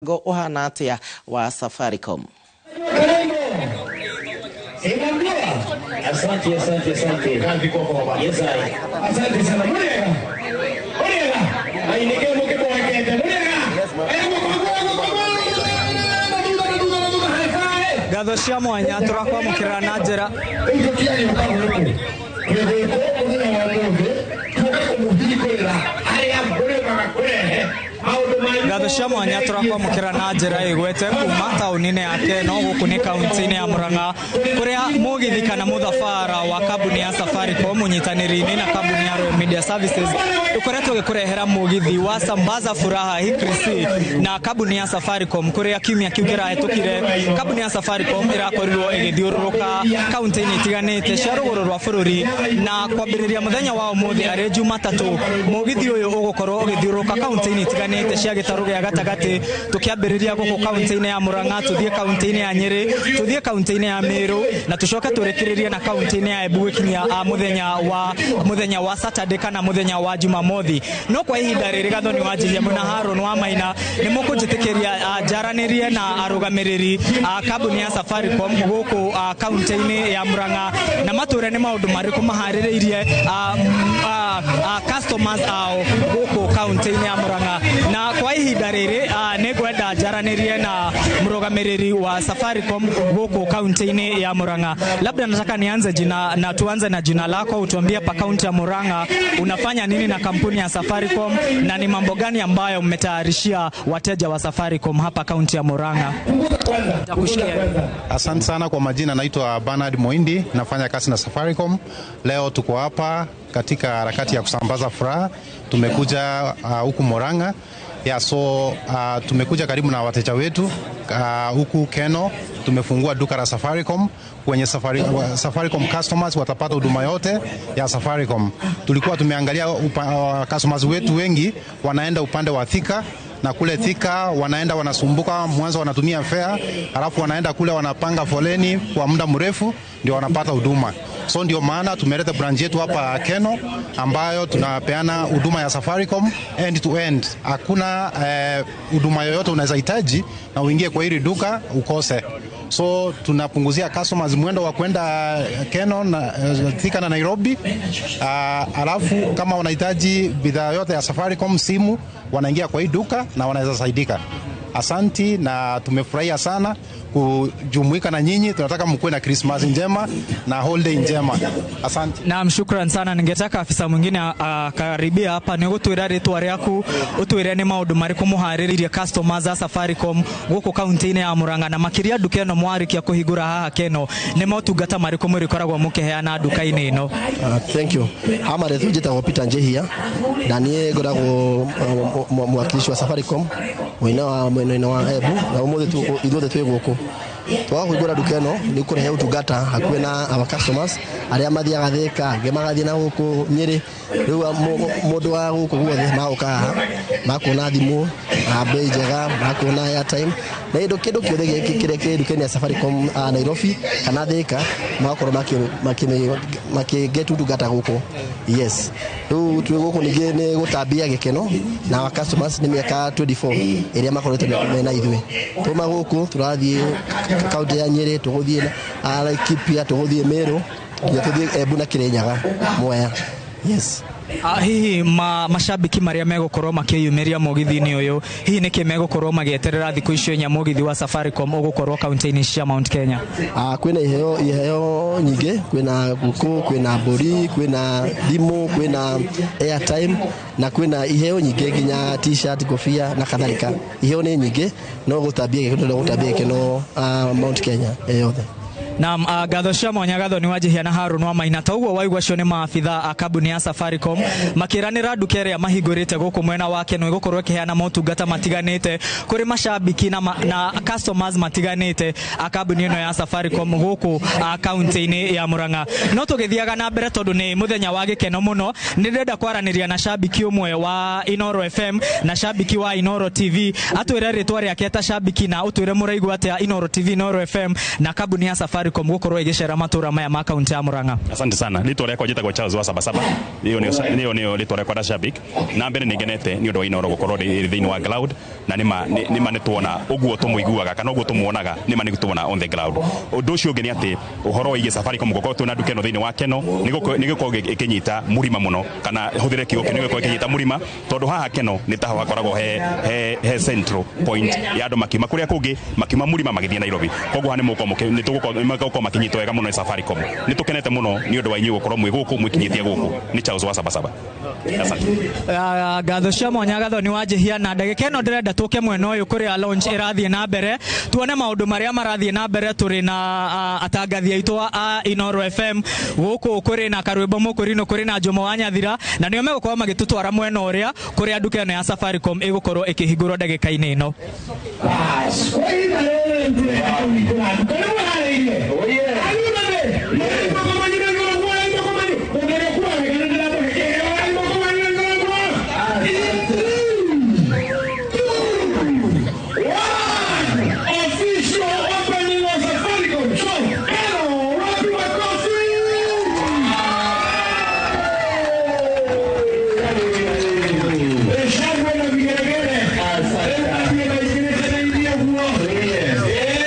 Uhana atia wa Safaricom? Asante, asante, asante. Kazi kwako baba. Yes, I. Asante sana. Murega. Murega. Ainike muke mwekete. Murega. Ngatho cia mwanya tũrakwamũkĩra na njĩra ngatho cia mwanya tũrakwamũkĩra na njĩra ĩgwete kuma taũni-inĩ ya Keno gũkũ nĩ kaunti-inĩ ya Murang'a kũrĩa mũgithi kana mũthabara wa kambuni ya Safaricom ũnyitanĩri-inĩ na kambuni ya Royal Media Services ũkoretwo ũgĩkũrehera mũgithi wa Sambaza Furaha Hikrisi na kambuni ya Safaricom kũrĩa kiumia kĩu kĩrahĩtũkire kambuni ya Safaricom ĩrakorirwo ĩgĩthiũrũrũka kaunti-inĩ itiganĩte cia rũgũrũ rwa bũrũri na kwambĩrĩria mũthenya wa ũmũthĩ arĩ Jumatatũ mũgithi ũyũ ũgũkorwo ũgĩthiũrũrũka kaunti-inĩ itiganĩte cia gĩtarũ gĩa gatagatĩ tũkĩambĩrĩria gũkũ kaunti-inĩ ya Murang'a tũthiĩ kaunti-inĩ ya Nyĩrĩ tũthiĩ kaunti-inĩ ya Meru na tũcoke tũrĩkĩrĩrie na kaunti-inĩ ya Embu gũkinyia mũthenya wa Saturday kana mũthenya wa Jumamothi. No kwa ihinda rĩrĩ Gathoni wa Njihia mwĩna Haron wa Maina nĩ mũkũnjĩtĩkĩria njaranĩrie na arũgamĩrĩri a kambuni ya Safaricom gũkũ kaunti-inĩ ya Murang'a na matwĩre nĩ maũndũ marĩkũ maharĩrĩirie customers ao gũkũ kaunti-inĩ ya Murang'a. Na kwa ihinda rĩrĩ nĩ ngwenda njaranĩrie na mũrũgamĩrĩri wa Safaricom gũkũ kaunti-inĩ ya Murang'a. Labda nataka nianze jina na tuanze na jina lako, utuambie pa kaunti ya Murang'a unafanya nini na kampuni ya Safaricom na ni mambo gani ambayo mmetayarishia wateja wa Safaricom hapa kaunti ya Murang'a. Takushikia. Asante sana kwa majina, naitwa Bernard Moindi, nafanya kazi na Safaricom. Leo tuko hapa katika harakati ya kusambaza furaha. Tumekuja huku Murang'a. Yeah, so tumekuja karibu na wateja wetu huku Keno. Tumefungua duka la Safaricom kwenye Safaricom customers watapata huduma yote ya Safaricom. Tulikuwa tumeangalia customers wetu wengi wanaenda upande wa Thika na kule Thika wanaenda wanasumbuka, mwanzo wanatumia fare, halafu wanaenda kule wanapanga foleni kwa muda mrefu ndio wanapata huduma. So ndio maana tumeleta branch yetu hapa Keno ambayo tunapeana huduma ya Safaricom end to end. Hakuna huduma yoyote unaweza hitaji na uingie kwa hili duka ukose. So tunapunguzia customers mwendo wa kwenda Keno na Thika na Nairobi. Alafu kama wanahitaji bidhaa yote ya Safaricom, simu, wanaingia kwa hii duka na wanaweza saidika. Asanti, na tumefurahia sana kujumuika na nyinyi. Tunataka mkuwe na Christmas njema na holiday njema. Asante. Naam, shukran sana. Ningetaka afisa mwingine akaribia hapa nĩ gũtwĩra rĩtwa rĩaku ũtwĩre nĩ maũndũ marĩkũ mũharĩrĩirie customers a Safaricom gũkũ kaunti-inĩ ya Murang'a na makĩria nduka ĩno mwarĩkia kũhingũra haha Keno nĩ motungata marĩkũ mũrĩkoragwo mũkĩheana nduka-inĩ ĩno? Thank you. Hama rethu njĩtagwo Peter Njihia na niĩ ngoragwo mwakilishi wa Safaricom mwena wa mwena wa Embu na ũmũthĩ ithuothe twĩ gũkũ twaga kũhingũra nduka ĩno nĩ kũrehe ũtungata hakuhĩ na our customers arĩa mathiaga Thika, angĩ magathiĩ na gũkũ Nyĩrĩ. Rĩu mũndũ wa gũkũ guothe magoka haha makuona thimũ na bei njega, makuona airtime na indo kĩndũ kĩothe kĩrĩa kĩ nduka-inĩ ya Safaricom Nairobi kana Thika, magakorwo makĩ get ũtungata gũkũ. Yes, rĩu twĩ gũkũ ningĩ nĩ gũtambia gĩkeno na our customers nĩ mĩaka 24 ĩrĩa makoretwo mena ithuĩ. Tuma gũkũ tũrathiĩ kaunti ya Nyĩrĩ, tũgũthiĩ Laikipia, tũgũthiĩ Meru nginya tũthiĩ Embu na Kĩrĩnyaga, Mwea. Yes. Hihi mashabiki marĩa megũkorwo makĩyumĩria mũgithi-inĩ ũyũ, hihi nĩkĩ megũkorwo magĩeterera thikũ icio inya mũgithi wa Safaricom ũgũkorwo kaunti-inĩ cia Mount Kenya? Kwĩna iheo nyingĩ, kwĩna ngũkũ, kwĩna mbũri, kwĩna thimũ, kwĩna airtime na kwĩna iheo nyingĩ nginya T-shirt, ngobia na kadhalika. Iheo nĩ nyingĩ no gũtambia gĩkeno, gũtambia gĩkeno Mount Kenya yothe. Naam, ngatho cia mwanya Gathoni wa Njihia na Harun wa Maina. Ta ũguo waigua acio nĩ maabitha a kambuni ya Safaricom makĩranĩra nduka ĩrĩa mahingũrĩte gũkũ mwena wa Keno ĩgũkorwo ĩkĩheana motungata matiganĩte kũrĩ mashabiki na customers matiganĩte a kambuni ĩno ya Safaricom gũkũ kaunti-inĩ ya Murang'a. No tũgĩthiaga na mbere tondũ nĩ mũthenya wa gĩkeno mũno, nĩ ndĩrenda kwaranĩria na shabiki ũmwe wa Inoro FM na shabiki wa Inoro TV atwĩre rĩtwa rĩake ta shabiki na ũtwĩre mũraigua atĩa Inoro TV, Inoro FM na kambuni ya Safaricom gũkorwo ĩgĩcera matũra maya ma kaunti ya Murang'a. Asante sana. Rĩtwa rĩakwa njĩtagwo Charles wa Sabasaba. Hiyo ndio rĩtwa rĩakwa ta shabik. Na mbere nĩ ngenete nĩ ũndũ wa Inoro gũkorwo rĩ thĩinĩ wa cloud. Na nĩma nĩma nĩ tuona ũguo tũmũiguaga kana ũguo tũmuonaga, nĩma nĩ tuona on the ground. Ũndũ ũcio ũngĩ nĩ atĩ ũhoro wĩgiĩ Safaricom gũkorwo twĩna nduka ĩno thĩinĩ wa Keno nĩ gũkorwo ĩkĩnyita mũrima mũno, kana hũthĩre kiugo kĩu, nĩ gũkorwo ĩkĩnyita mũrima, tondũ haha Keno nĩ taho hakoragwo he central point ya andũ makiuma kũrĩa kũngĩ, makiuma mũrima magĩthiĩ Nairobi. Koguo haha nĩ tũgũkorwo makĩnyitwo wega mũno nĩ Safaricom. Nĩ tũkenete mũno nĩ ũndũ wa inyuĩ gũkorwo mwĩ gũkũ mwĩkinyĩtie gũkũ. Nĩ Charles wa Sabasaba, asante. Ngatho cia mwanya, Gathoni wa Njihia. Na ndagĩka ĩno ndĩrenda tũke mwena ũyũ kũrĩa launch ĩrathiĩ na mbere, tuone maũndũ marĩa marathiĩ na mbere. Tũrĩ na atangathi aitũ a Inoro FM gũkũ, kũrĩ na Karwĩmbo Mũkũrinũ, kũrĩ na Njomo wa Nyathira, na nĩo megũkorwo magĩtũtwara mwena ũrĩa kũrĩa nduka ĩno ya Safaricom ĩgũkorwo ĩkĩhingũrwo ndagĩka-inĩ ĩno. Bas, kwa hiyo rĩrĩ tũrenda kũhingũra nduka nĩ